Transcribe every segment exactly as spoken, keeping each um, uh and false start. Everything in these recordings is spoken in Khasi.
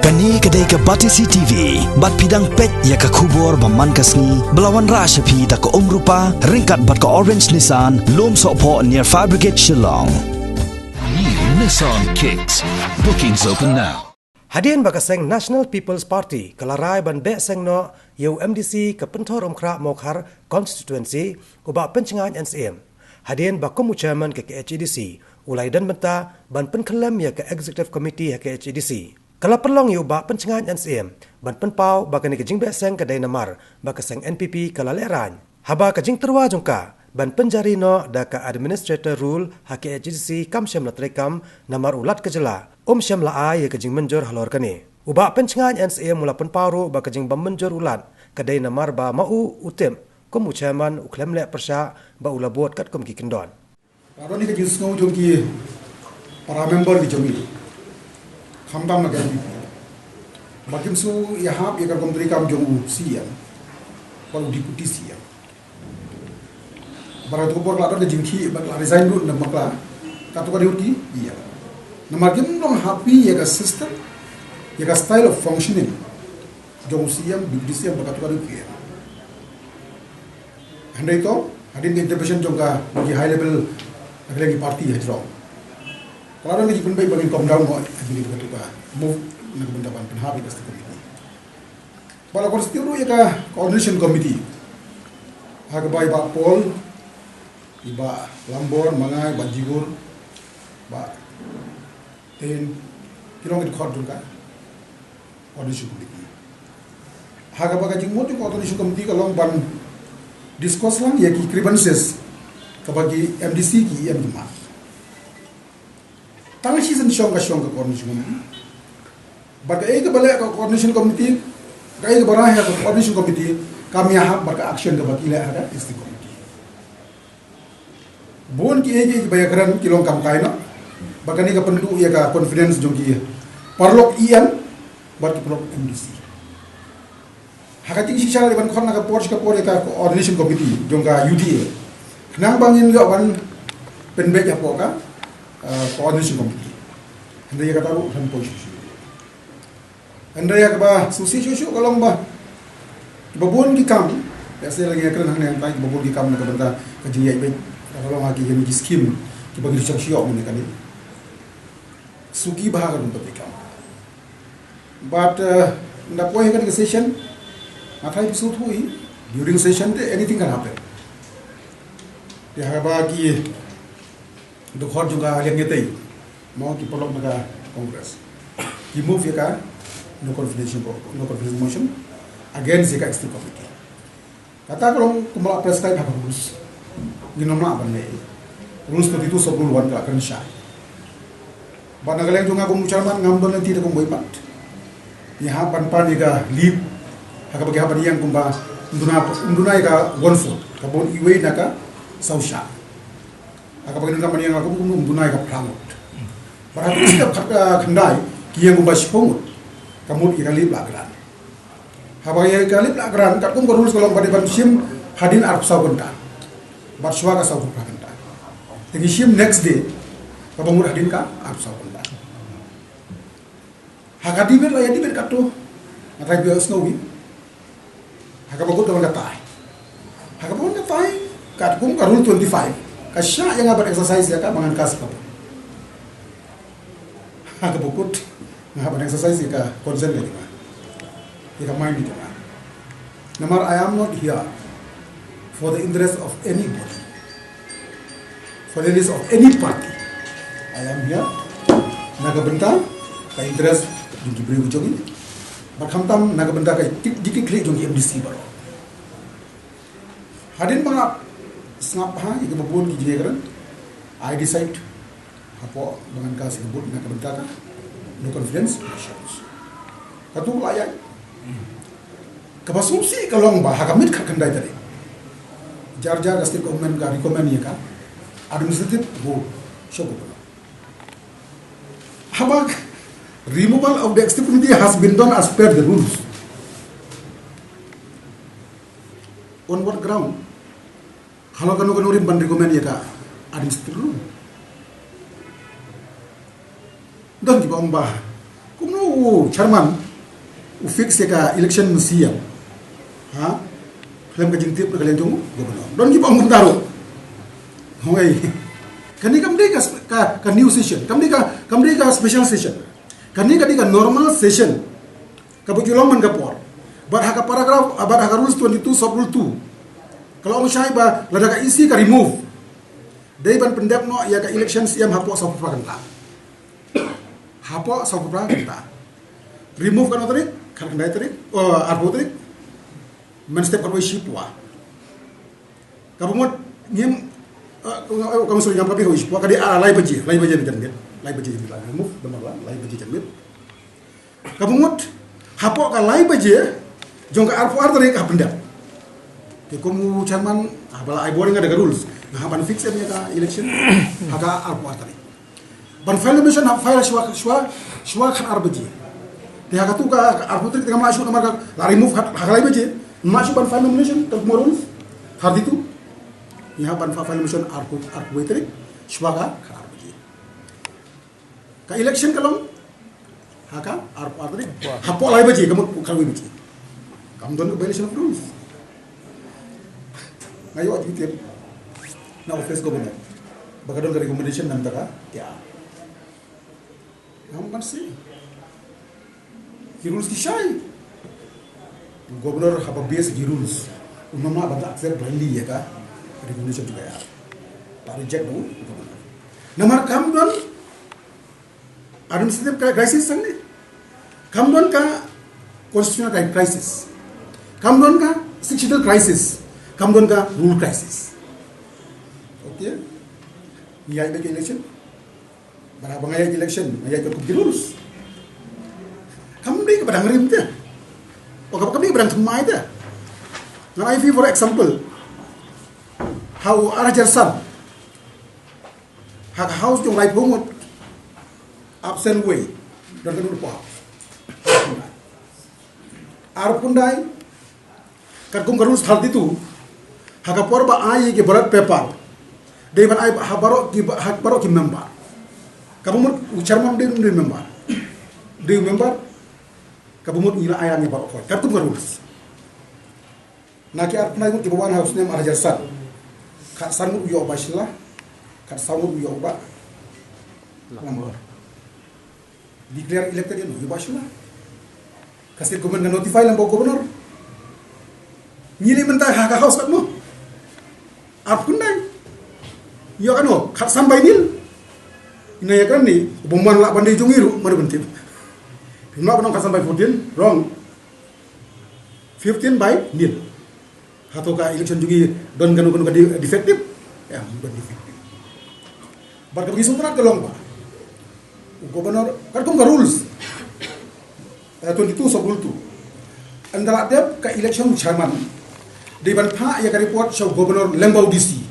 Kane ka dei ka Batesi T V, bad phi dang peit ïa ka khubor ba man ka sngi, ba la wanrah sha phi da ka Umrupa, ryngkat bad ka Orange Nissan, Lumsohphoh near Fire Brigade Shillong. New Nissan Kicks. Bookings open now. Hadien ba ka seng National People's Party ka la rai ban beh seng noh ïa u M D C ka Pynthor Umkhrah Mawkhar constituency, u Bah Pynshngaiñ N Syiem, hadien ba kum u chairman ka K H A D C u la ïadon bynta ban pynkhyllem ïa ka Executive Committee ha K H A D C. Ka la pynlong ïa u Bah Pynshngaiñ N Syiem ban pynpaw ba kane ka jingbeh seng ka dei namar ba ka seng N P P ka la lehraiñ. Haba ka jingtyrwa jong ka ban pynjari noh da ka Administrator Rule ha K H A D C kam shym la treikam namar u Lat ka jylla um shym la ai ïa ka jingmynjur halor kane. U Bah Pynshngaiñ N Syiem u la pynpaw ruh ba ka jingbym mynjur u Lat ka dei namar ba ma u u tip kum u chairman u khlem leh pyrshah ba u la bud katkum ki kyndon. Ka don hi ka jingsngew jong ki para member ki jong ngi, khamtam na ka M P P, ba kim shu ïahap ïa ka rukom treikam jong u C M bad u Deputy C M. Bad ka tu ka por ka la don ka jingkhih bad ka la resign ruh na bakla. Ka tu ka dei ki ïa, namar kim long happy ïa ka system, ïa ka style of functioning jong u C M, Deputy C M bad ka tu ka dei ki ïa. Hynrei to, hadien ka intervention jong ka, ki high level, na ka liang ki party ha jrong, ka la don ka jingpynbeit ba ngin come down noh, hadien ka tu ka move na ka bynta ban pynhap ïa ka District Committee. Ba la constitute ruh ïa ka Coordination Committee ha kaba i Bah Paul, i Bah Lambor Mangai, Bah Jigur, Bah Tein, ki long ki dkhot jong ka Coordination Committee. Ha kaba ka jingmut jong ka Coordination Committee ka long ban discuss lang ïa ki grievances kaba ki M D C ki E M ki mad. Tang shisien shong ka shong ka Coordination Committee. Bad kaei kaba leh ka Coordination Committee, kaei kaba rai ha ka Coordination Committee, kam ïahap bad ka action kaba ki leh ha ka Executive Committee. Bun kiei kiei kiba ïakren ki long kam kai noh. Bad kane ka pynduh ïa ka confidence jong ki paralok E M bad ki paralok M D C. Ha ka jingshisha lada ban khot na ka por sha ka por ïa ka Coordination Committee jong ka U D A, khnang ba ngin ïoh ban pynbeit hapoh ka, uh, Coordination Committee. Hynrei ïa kata ruh kan poi shuh shuh. Hynrei ïa kaba sngewsih shuh shuh ka long ba kiba bun ki kam, ïa se la ngi ïakren hangne hangtai, kiba bun ki kam na ka bynta ka jingïaid beit, ka long ha ki, ïa ki skim kiba ngi shu ïoh mynne kane. Suki bha ka rukom treikam. But, uh, ynda poi ha kane ka session, nga tharai phi sngewthuh hi, during session te anything can happen. Te haba ki dkhot jong ka Liang Ngetei, mo, ki paralok na ka Congress, ki move ïa ka no confidence, no confidence motion against ïa ka Executive Committee. Kata ka long kumba la prescribe ha ka rules. Ngin ym lah ban leh. Rules thirty-two sub rule one ka la kren shai. Bad na ka liang jong nga kum u chairman ngam don lynti da kum uwei pat. Ngi hap ban pan ïa ka leave ha kaba ki hap ban ïeng kumba ym duna, ym duna ïa ka one fourth, kaba mut iwei na ka saw shah. Ha kaba ki donkam ban ïeng kum, kum ym duna ïa ka phra ngut. Bad ha ka step khat, ah, khyndai ki ïeng kumba shiphew ngut, ka mut ïa ka leave la kren. Haba ïa ka leave la kren, katkum ka rules ka long ba dei ban shim hadien arphew saw kynta bad shuwa ka sawphew phra kynta. Te ngi shim next day, kaba mut hadien ka arphew saw kynta. Ha ka debate la ïa debate katto, nga tharai phi ïohsngew hi. Ha kaba kut ka ban ka tai. Ha kaba kut ka tai, katkum ka rule twenty-five, ka shah ïa nga ban exercise ïa ka ba ngan cast ka vote. Ha kaba kut, nga hap ban exercise ïa ka consent ka jong nga, ïa ka mind ka jong nga. Namar I am not here for the interest of anybody, for the interest of any party. I am here na ka bynta ka interest jong ki briew ki jong ngi, bad khamtam na ka bynta ka jingkitkhlieh jong ki M D C baroh. Hadien ba nga sngap ha ïa kiba bun ki jingïakren, I decide hapoh ba ngan cast ïa ka vote na ka bynta ka no confidence motion. Katu la ïa, kaba sngewsih ka long ba ha ka miet khatkhyndai tarik, jar jar ka state government ka recommend ïa ka administrative vote. Shuh ka vote. Haba removal of the executive committee has been done as per the rules. On what ground? Halor kano kano rim ban recommend ïa ka administrative rule? Don kiba ong ba Kumno u chairman u fix ïa ka election C M? Ha? Khlem ka jingtip na ka liang jong u governor. Don kiba ong kumta ruh. Hooid. Kane kam dei ka, ka, ka new session. Kam dei ka, kam dei ka special session. Kane ka dei ka normal session. Kaba ju long man ka por. Bad ha ka paragraph, ah, bad ha ka rules twenty-two sub rule two, ka la ong shai ba lada ka E C ka remove, dei ban pyndep noh ïa ka election C M hapoh sawphew phra kynta. Hapoh sawphew phra kynta. Remove katno tarik? Khatkhyndai tarik. Oh, arphew tarik. Mynstep khatwei shiphew. Kaba mut ngim, eh, eh, kaba mut ngam kabi hoi shiphew. Ka dei, ah, lai baje, lai baje janmiet. Lai baje janmiet la remove, namar la lai baje janmiet. Kaba mut hapoh ka lai baje jong ka arphew ar tarik hap pyndep. Te kum u chairman, ah, ba la ai bor ïa nga da ka rules, nga hap ban fix ïa ka election ha ka arphew ar tarik. Ban file nomination hap file shuwa, shuwa, shuwa khatar baje. Te ha katu ka, ka arphew tarik te ngam lah shuh namar ka la remove ha, ha ka lai baje. Ngam lah shuh ban file nomination, katkum ka rules thirty-two. Ngi hap ban file nomination arphew, arphew wei tarik, shuwa ka khatar baje. Ka election ka long ha ka arphew ar tarik. Hapoh lai baje, ka mut khatwei baje. Kam don violation of rules. Nga ïoh jingtip na office governor ba ka don ka recommendation na ka bynta ka, ïa. Ngam ban seh. Ki rules ki shai. Governor haba base ki rules, u ym lah ban accept blindly ïa ka recommendation jong ka, ïa. La reject u governor. Namar kam don administrative cri-, crisis hangne. Kam don ka constitutional cri-, crisis. Kam don ka sixth schedule crisis. Kam don ka rule crisis. Okay. Ngi ïaid beit ka election. Bad haba nga ïaid election, nga ïaid katkum ki rules. Kam dei kaba dang rim te. O kaba, kam dei kaba dang thymmai te. Ngan ai phi for example. Ha u ar hajar san. Ha ka House jong u Raiphew Ngut, absent wei, don katno? Arphew khyndai. Katkum ka rules thirty-two, ha ka por ba ai ki ballot paper, dei ban ai ha baroh ki, ha baroh ki member. Kaba mut u chairman dei, dei member. Dei member. Kaba mut ngi la ai ïa ngi baroh. Katkum ka rules. Na ki arphew khyndai ngut kiba wan ha u snem ar hajar san, khatsan ngut u ïoh u Bah Shylla, khatsaw ngut u ïoh u Bah Lambor. Declare elected ïa u Bah Shylla. Ka state government ka notify lang ba u governor. Ngi leh mynta ha ka House katno? Arphew khyndai. Ïoh katno? Khatsan by nil. Ina ïa kane, u bym wan lah ban dei jong ngi ruh, mano ban tip? Phim lah ban ong khatsan by fourteen, wrong. Fifteen by nil. Hato ka election jong ngi don kano kano ka de-, defective? Em, don defective. Bad kaba ngi sngewtynnat ka long ba u governor, katkum ka rules, eh, twenty-two sub rule two, ynda la dep ka election u chairman, dei ban phah ïa ka report sha u governor lyngba u D C.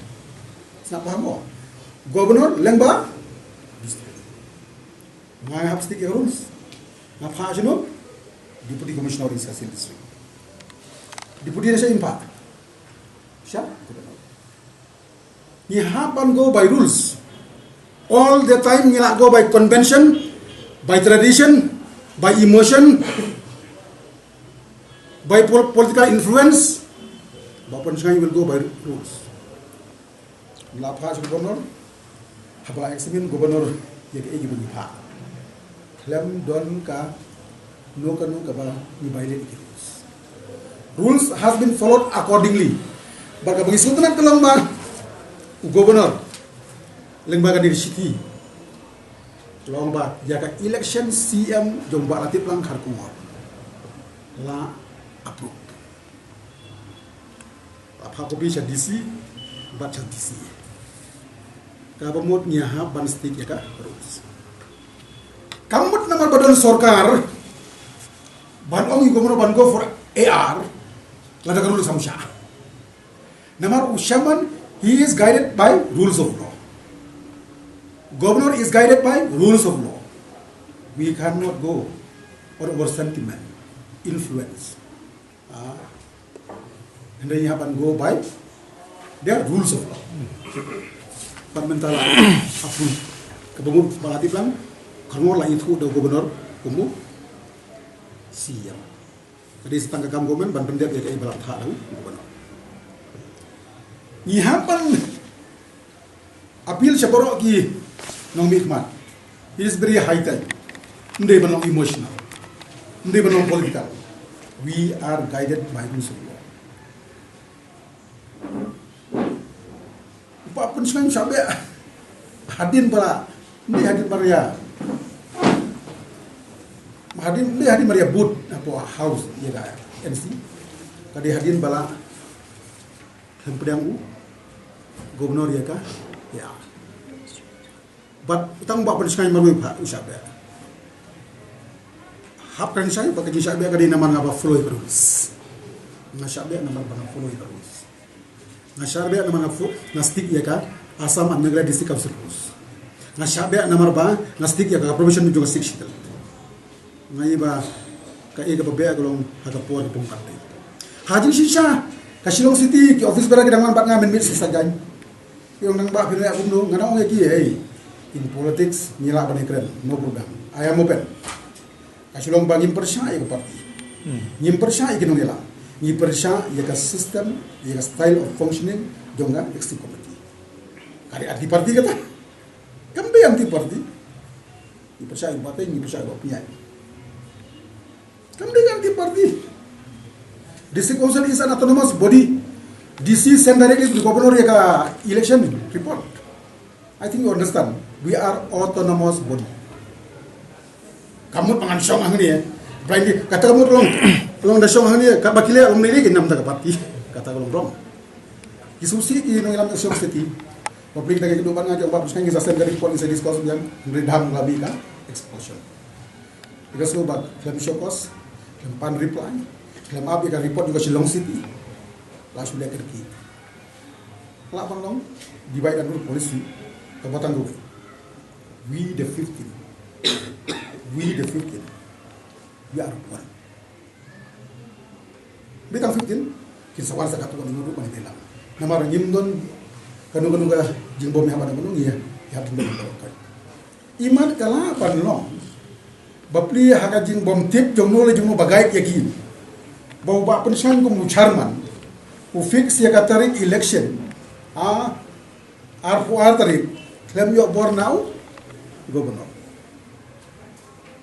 Sngap bha mo. Governor lyngba D C. Nga hap stick ïa ka rules. Nga phah sha no? Deputy Commissioner in East Khasi Hills District. Deputy na sha in phah? Sha? Ngi hap ban go by rules. All the time ngi lah go by convention, by tradition, by emotion, by pol-, political influence. Ba pon shngai will go by rules. La phah sha governor, haba la examine governor ïa kaei kaba ngi phah. Khlem don kano kano kaba ngi violate ïa ki rules. Rules has been followed accordingly. Bad kaba ngi sngewtynnat ka long ba u governor lyngba kane ka shithi, ka long ba ïa ka election C M jong Bah Latiplang Kharkongor la approve. La phah copy sha D C bad sha D C. Kaba mut ngi hap ban stick ïa ka rules. Kam mut namar ba don sorkar ban ong ïa u governor ban go for A R, lada ka rules kam shah. Namar u chairman, he is guided by rules of law. Governor is guided by rules of law. We cannot go for our sentiment, influence. Ah, hynrei ngi hap ban go by the rules of law. Bad mynta la approve. Kaba mut Bah Latiplang Kharkongor la ïathuh da u governor Kum u C E M. Ka dei sa tang ka kam government ban pyndep ïa kaei ba la thah da u governor. Ngi hap ban appeal sha baroh ki nongmihkhmat. It is very high time. Ym dei ban long emotional. Ym dei ban long political. We are guided by rules of law. Ba pynshngaiñ shah beh hadien ba la, ym dei hadien ba la ïa, hadien, ym dei hadien ba la ïa vote hapoh House ïa ka N C. Ka dei hadien ba la khlem pdiang u governor ïa ka, ïa. Bad tang ba pynshngaiñ marwei pat u shah beh. Hap kren shai ba ka jingshah beh ka dei namar nga ba follow ïa ka rules. Nga shah beh namar ba nga follow ïa ka rules. Nga shah beh namar nga fo-, nga stick ïa ka Assam and Meghalaya District Council rules. Nga shah beh namar ba nga stick ïa ka provision jong ka Sixth Schedule. Nga ïohi ba kaei kaba beh ka long ha ka por ka pom kat dei. Ha jingshisha ka Shillong City ki office bearer ki dang wan bad nga mynmiet shi saitjaiñ. Ki ong nang ba phi ïa kumno, nga ong ïa ki, hey, in politics ngi lah ban ïakren, no problem. I am open. Ka shu long ba ngim pyrshah ïa ka party. Ngim pyrshah ïa ki nongïalam. Ngi pyrshah ïa ka system, ïa ka style of functioning jong ka executive committee. Ka dei anti party kata. Kam dei anti party. Ngi pyrshah ïa ka party, ngi pyrshah ïa ka pynïaid. Kam dei anti party. District Council is an autonomous body. D C send directly to the governor ïa ka election report. I think you understand. We are autonomous body. Ka mut ba ngan shong hangne, eh. Blindly, kata ka mut long, long da shong hangne, ka ba ki leh long ne ki nam da ka party. Kata ka long wrong. Ki sngewsih ki nongïalam Shillong City. Public da ka kynduh ban nga jong ba pynshngaiñ ki sa send ka report, ki sa discuss biang, hynrei dang la mih ka expulsion. Ïa ka sngewbha khlem show cause, khlem pan reply, khlem ap ïa ka report jong ka Shillong City. La shu leh kyrkieh. Lah ban long divide and rule policy kaba tang ruh. We the fifteen. We the fifteen. We are one. Bad tang fifteen kin sa wan sa katto katne ruh ban ïa lang. Namar ngim don kano kano ka jingbym ïa ban ban ïa ïa ban ban. Imat ka lah ban long ba plie ha ka jingbymtip jong no lane jong no ba guide ïa ki. Ba u Bah Pynshngaiñ kum u chairman u fix ïa ka tarik election. A, arphew ar tarik khlem ïoh bor na u governor.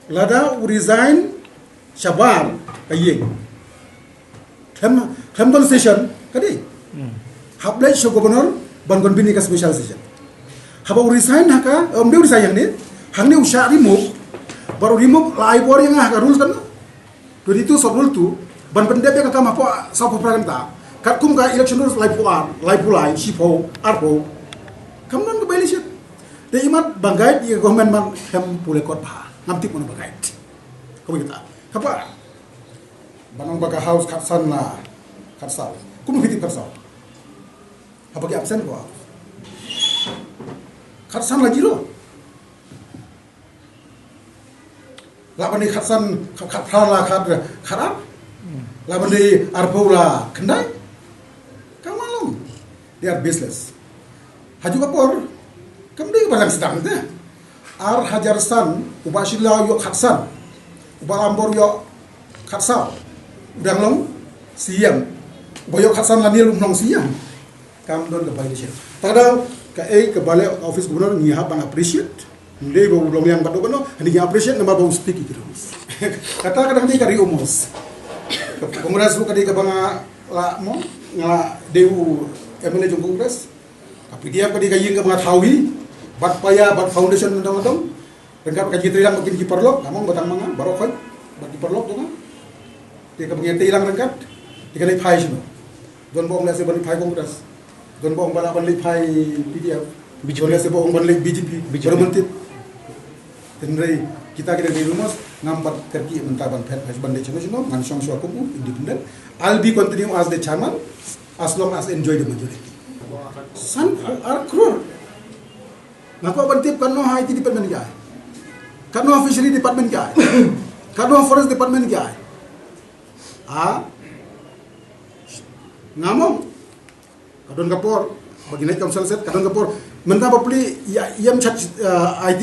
Lada u resign shabar ka ïing. Khlem, khlem don session ka dei. Hap leit sha governor ban convene ïa ka special session. Haba u resign ha ka, em, dei u resign hangne, hangne u shah remove. Bad u remove la ai bor ïa nga ha ka rules kan. Twenty-two sub rule two ban pyndep ïa ka kam hapoh sawphew phra kynta. Katkum ka election rules laiphew ar, laiphew lai, shiphew, arphew. Kam don ka violation. Te imat ba guide ïa ka government man khlem pule kot bha. Ngam tip mano ba guide. Kumta. Kaba ban ong ba ka House khatsan la khatsaw. Kum phi tip khatsaw. Haba ki absent ko. Khatsan la zero. Lah ban dei khatsan, khat, khatphra la khat, khatar. Lah ban dei arphew la khyndai. Kam long. They are baseless. Hajuh ka por, kam dei ba dang sdang te. Ar hajar san, u Bah Shylla u ïoh khatsan. U Bah Lambor u ïoh khatsaw. U dang long C M. U ba ïoh khatsan lane ruh um long C M. Kam don ka violation. Te ka dei kaei kaba leh ka office governor ngi hap ban appreciate. Ym dei ba u long ïa bad u ba no, ngi appreciate namar ba u stick ïa ki rules. Kata ka dang dei ka ri umos. Congress ruh ka dei kaba nga la mo, nga la dei u M L A jong Congress. Ka P D F ka dei ka ïing kaba nga thaw hi. Bad paia, bad foundation, nangta nangta. Ryngkat ka jingïatreilang bad kine ki paralok, nga ong ba tang ma nga, baroh khoit, bad ki paralok jong nga. Te kaba ngi ïatreilang ryngkat, te ka leit phai shano. Don ba ong lehse ban leit phai Congress. Don ba ong ba lah ban leit phai P D F. B J P. Don lehse ba ong ban leit B J P. B J P. Baroh mynta. Hynrei kita ki dang dei rumors, ngam pat kyrkieh mynta ban phet phai ban leit shano shano, ngan shong shuwa kum u, independent. I'll be continue as the chairman, as long as enjoy the majority. San ar klur. Nga kwah ban tip katno ha I T department ki ai. Katno ha fishery department ki ai. Katno ha forest department ki ai. Ah. Nga mong. Ka don ka por ba ki Night Council set, ka don ka por. Mynta ba plie ïa, ïa ym chat, eh, I T.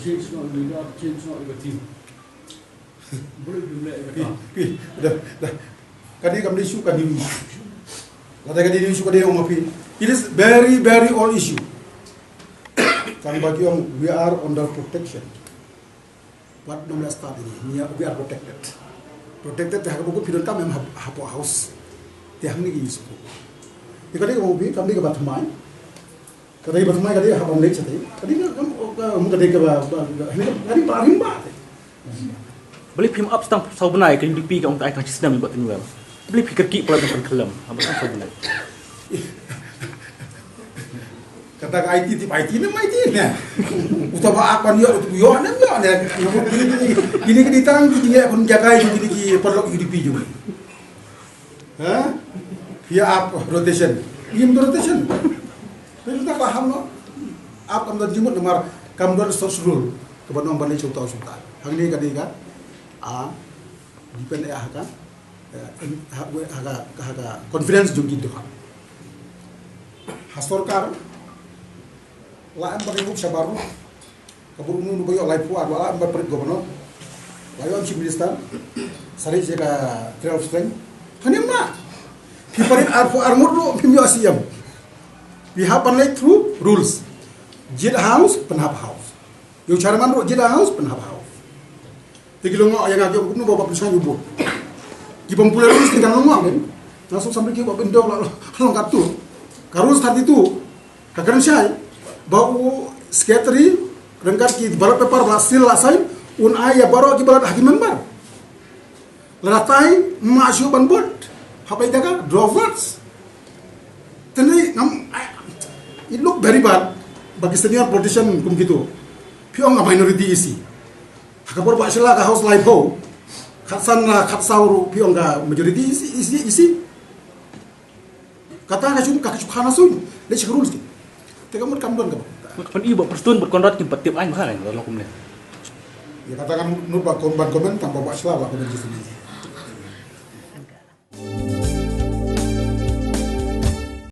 Change noh i leader, change noh i team. Bro, you let it go. Phi, phi, dah, dah. Kane kam dei issue, kane issue. Lada kane issue, kane ong ma phi. It is very, very old issue. Kan ba ki ong, we are under protection. Wat nym leh stad ïa ngi, we are protected. Protected te ha kaba kut phi donkam em hap-, hapoh house. Te hangne ki issue. Te ka dei kaba phi, kam dei kaba thymmai. Ka dei ba thymmai ka dei hap ban leit shatei. Ka dei ka, ka, ka, ka dei kaba, ba, ba, ka dei ba rim ba te. Balei phim ap tang saw bnai ka U D P ka ong ka ai tang shisnem ïa Bah Tynwiel. Balei phi kyrkieh palat ban pynkyllem. Haba tang saw bnai. Kata ka I T tip I T ne ma I T ne. Uta ba ak ban ïoh, uta ba ïoh ne ïoh ne. Kine ki dei tang ki jingeh khun jakai, kine ki paralok U D P jong ngi. Ha? Ïa ap rotation. Ngim don rotation. Pynta ka ham noh. Ap kam don jingmut namar kam don source rule. Kaba ong ban leit sha uta sha uta. Hangne ka dei ka. A, depend ïa ha ka. Ha, ha, ha ka, ha ka confidence jong ki dkhot. Ha sorkar la em ba ka ïa shabar ruh. Ka bun uno uno ba ïoh laiphew ar, la em ba peit governor. La ïoh chief minister. Sarih ïa ka twelve strength. Hangne ma. Phi peit arphew ar ngut ruh phim ïoh C M. Phi hap ban leit through rules. Jied house, pynhap house. Ïoh chairman ruh jied house, pynhap house. Te ki long ïa nga ki ong kumno ba ba pynshai u vote. Ki bym pule rules ki kan long ïa nga. Nga suk samri ki ba pyndoh la long katto. Ka rules thirty-two. Ka kren shai ba u secretary ryngkat ki ballot paper ba la seal la sign un ai ïa baroh ki ballot ha ki member. Lada tai ma shu ban vote. Hap ai da ka draw votes. Te ni ngam, it look very bad ba ki senior politician kum kito. Phi ong nga minority E C. Ha ka por ba shu la ka house laiphew. Khatsan la khatsaw ruh phi ong ka majority E C, E C, E C. Kata ka jong ka, ka jong khana suin. Leh shi ka rules ki. Te ka mut kam don ka ba. Ban i ba Prestone bad Conrad kim pat tip aiñ ba ka la kum ne. Ïa kata kan mut ba kon ban comment tang ba ba sla ba comment ji sini.